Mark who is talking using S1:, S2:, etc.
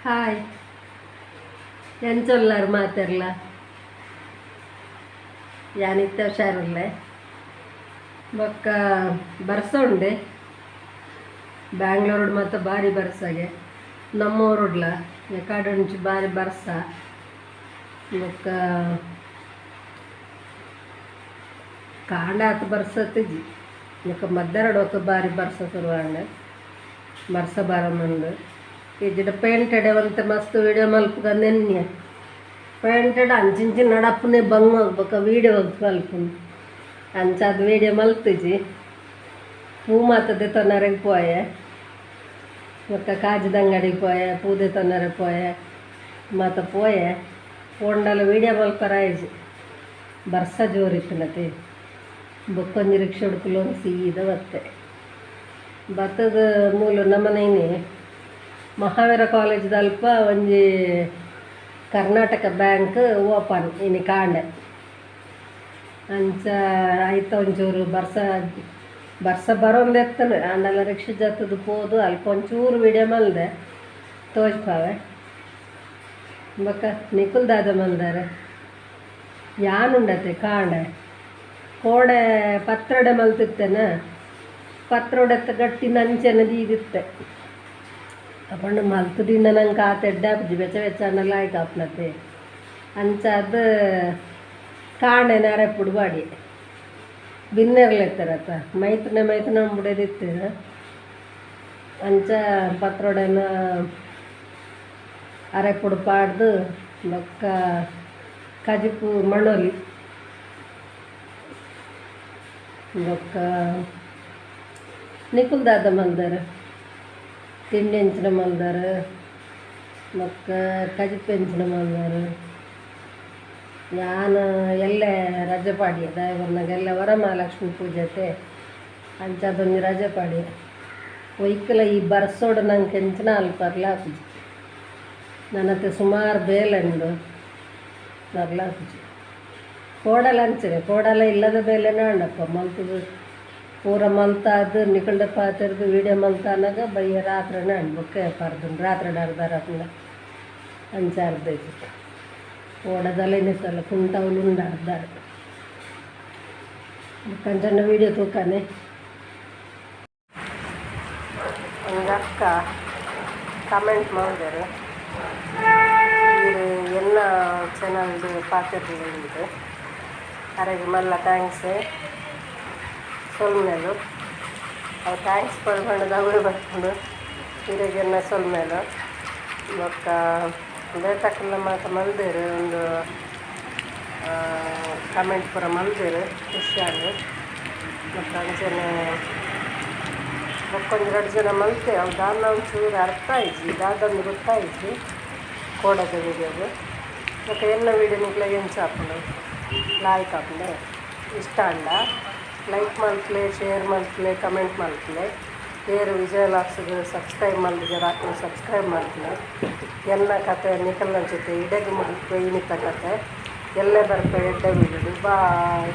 S1: Hi, ಎಂಚೊಲ್ಲಾರು ಮಾತೆರ್ಲ? ಯಾನಿತ್ತ ಹುಷಾರಿಲ್ಲೆ. ಬೊಕ್ಕ ಬರ್ಸ ಉಂಡೆ ಬ್ಯಾಂಗ್ಳೂರು ಮತ್ತು ಬಾರಿ ಬರ್ಸಾಗೆ. ನಮ್ಮೂರುಡ್ಲ ಕಾಡುಂಚಿ ಬಾರಿ ಬರ್ಸ. ಬೊಕ್ಕ ಕಾಂಡ ಆತು ಬರ್ಸತ್ತಿಜಿ. ಬೊಕ್ಕ ಮಧ್ಯಾಹ್ನ ఒక ಬಾರಿ ಬರ್ಸ ಶುರುವಾಂಡ್. ಬರ್ಸ ಬಾರೊಂದುಂಡು. ಇಜ್ಜಿಡ ಪೇಂಟೆಡ್ ಒಂತೆ ಮಸ್ತ್ ವೀಡಿಯೋ ಮಲ್ಪುಗ ನೆನ್ನೆ. ಪೇಂಟೆಡ್ ಅಂಚಿಂಚಿ ನಡಪುನೆ ಬಂಗ, ಬೊಕ್ಕ ವೀಡಿಯೋ ಮಲ್ಪುನು. ಅಂಚಾದ್ ವೀಡಿಯೋ ಮಲ್ತಿಜಿ. ಪೂ ಮಾತ ದೆತೊನರೆಗ್ ಪೋಯೆ. ಬೊಕ್ಕ ಕಾಜಿದ ಅಂಗಡಿಗೆ ಪೋಯೆ, ಪೂ ದೆತೊನರೆ ಪೋಯೆ, ಮಾತ ಪೋಯೆ. ಪೋಂಡಲ ವೀಡಿಯೋ ಮಲ್ಪರ ಆಯ್ಜಿ, ಬರ್ಸ ಜೋರಿತ್ತಿನತೆ. ಬೊಕ್ಕೊಂಜಿ ರಿಕ್ಷಾಡ್ ಕುಲ್ಲೊಂದು ಸೀದಾ ಬತ್ತೆ. ಬತ್ತದ ಮೂಲು ನಮ್ಮನೇನೆ ಮಹಾವೀರ ಕಾಲೇಜ್ದ ಅಲ್ಪ ಒಂಜಿ ಕರ್ನಾಟಕ ಬ್ಯಾಂಕ್ ಓಪನ್ ಇನಿ ಕಾಂಡೆ. ಅಂಚ ಐತ ಒಂಚೂರು ಬರ್ಸ ಬರ್ಸ ಬರೋಂದೆತ್ತನ ಆಂಡಲ ರಿಕ್ಷಾ ಜತ್ತದು ಪೋದು ಅಲ್ಪ ಒಂಚೂರು ವೀಡಿಯೋ ಮಲ್ದೆ, ತೋಜ್ಪಾವೆ. ಬೊಕ್ಕ ನಿಕುಲ್ ದಾದ ಮಲ್ದಾರೆ? ಯಾನುಂಡತೆ ಕಾಂಡೆ ಕೋಡೆ ಪತ್ರೊಡೆ ಮಲ್ತಿತ್ತೇನ. ಪತ್ರೊಡೆತ್ತ ಗಟ್ಟಿ ನಂಚೆನ ದೀದಿತ್ತೆ. ಅಪಂಡ ಮಲ್ತು ದಿಂಡ ನಂಗೆ ಆತ ಎಡ್ಡೆ ಆಪುಜಿ, ಬೆಚ್ಚ ಬೆಚ್ಚ ಆಂಡಲ ಲಾಯ್ಕ್ ಆಪುನತೆ. ಅಂಚಾದ್ ಕಾಂಡೆನೆ ಅರೆಪುಡು ಪಾಡ್ಯೆ. ಬಿನ್ನೆರ್ಲೆತ್ತರತ್ತ, ಮೈತುನೆ ಮೈತುನೆ ಬುಡೆದಿತ್ತೇರು. ಅಂಚ ಪತ್ರೊಡೆನ ಅರೆಪುಡು ಪಾಡ್ದು ಬೊಕ್ಕ ಕಜಿಪು ಮಣೊಲಿ. ಬೊಕ್ಕ ನಿಕುಲ್ ದಾದ ಮಲ್ದಾರ್? ತಿಂಡಿ ಎಂಚಿನ ಮಲ್ದಾರ್? ಬೊಕ್ಕ ಕಜಿಪು ಎಂಚಿನ ಮಲ್ದಾರ್? ಯಾನ್ ಎಲ್ಲೆ ರಜೆ ಪಾಡ್ಯೆ. ದಾಯೆ ಪನ್ನಗ ಎಲ್ಲೆ ವರಮಹಾಲಕ್ಷ್ಮಿ ಪೂಜೆತೆ, ಅಂಚಾದೊಂಜಿ ರಜೆ ಪಾಡ್ಯೆ. ಒಯ್ಕಲ ಈ ಬರ್ಸೋಡು ನಂಗೆ ಎಂಚಿನ ಅಲ್ಪರ್ಲ ಆಪುಜಿ. ನನತೆ ಸುಮಾರು ಬೇಲೆ ಉಂಡು, ಬರ್ಲ ಆಪುಜಿ. ಕೋಡಲ ಅಂಚನೆ, ಕೋಡಲ ಇಲ್ಲದ ಬೇಲೆನ ಅಂಡಪ್ಪ ಮಲ್ತುದು ಪೂರ ಮಲ್ತಾದ್ ನಿಕಲ್ಡ ಪಾತೆರ್ದು ವೀಡಿಯೋ ಮಲ್ತಾನಾಗ ಬಯ್ಯ ರಾತ್ರೆನೇ ಅಂಡ್. ಬೊಕ್ಕ ಪರ್ದುಂಡು ರಾತ್ರೆ ಅರ್ಧ ಅರ್ಧ ಅಂಚ ಅರ್ಧ ಇತ್ತು. ಓಡದಲ್ಲ ಇನ್ನಿತ್ತಲ್ಲ ಕುಂಟವ್ಲು ಉಂಡು ಅರ್ಧ. ಕಂಚಣ್ಣ ವೀಡಿಯೋ ತೂಕಾನೆ. ಒಂಜಿ ಅಕ್ಕ ಕಮೆಂಟ್ ಮಲ್ದೆರ್, ಈರ್ ಎನ್ನ ಚಾನಲ್ಡ್ ಪಾತೆರ್ಲೆ. ಅರೆಗ್ ಮಲ್ಲ thanks, ಸೊಲ್ಮೆಲು. ಅವು thanks ಪಂಡ ಅವೇ ಬರ್ಪುಂಡು. ಇರೆಗ್ ಎನ್ನ ಸೊಲ್ಮೆಲು. ಬೊಕ್ಕ ಬೇತಕುಲ್ನ ಮಾತ ಮಲ್ದೆರ್, ಒಂದು ಕಮೆಂಟ್ ಪೂರ ಮಲ್ದೆರ್, ಖುಷಿ ಆಂಡ್. ಬೊಕ್ಕ ಅಂಚನೆ ಬೊಕ್ಕೊಂಜಿ ರಡ್ಡ್ ಜನ ಮಲ್ತೆ. ಅವು ದಾನ್ನ ಒಂಚೂರು ಅರ್ಥ ಆಯ್ಜಿ, ದಾದಂದ್ ಗೊತ್ತಾಯ್ಜಿ ಕೋಡದ ವೀಡಿಯೋಗ್. ಬೊಕ್ಕ ಎನ್ನ ವೀಡಿಯೋ ನಿಕ್ಲೆಗ್ ಎಂಚ ಆಪುಂಡು? ಲಾಯ್ಕ್ ಆಪುಂಡೆ? ಇಷ್ಟ ಆಂಡ ಲೈಕ್ ಮಲ್ಪುಲೆ, ಶೇರ್ ಮಲ್ಪುಲೆ, ಕಮೆಂಟ್ ಮಲ್ಪುಲೆ. ಏರ್ ವಿಜಯ ವ್ಲಾಗ್ಸ್ಗ್ ಸಬ್ಸ್ಕ್ರೈಬ್ ಮಲ್ದಿಜೆರ್ ಅಕುಲು ಸಬ್ಸ್ಕ್ರೈಬ್ ಮಲ್ಪುಲೆ. ಎನ್ನ ಕತೆ ನಿಕಲ್ನ ಜೊತೆ ಇಡೆಗ್ ಮುಗಿಪುವೆ ಇನಿತ ಕತೆ. ಎಲ್ಲೆ ಬರ್ಪೆ ಎಡ್ಡೆ ವೀಡಿಯೋಡು. ಬಾಯ್.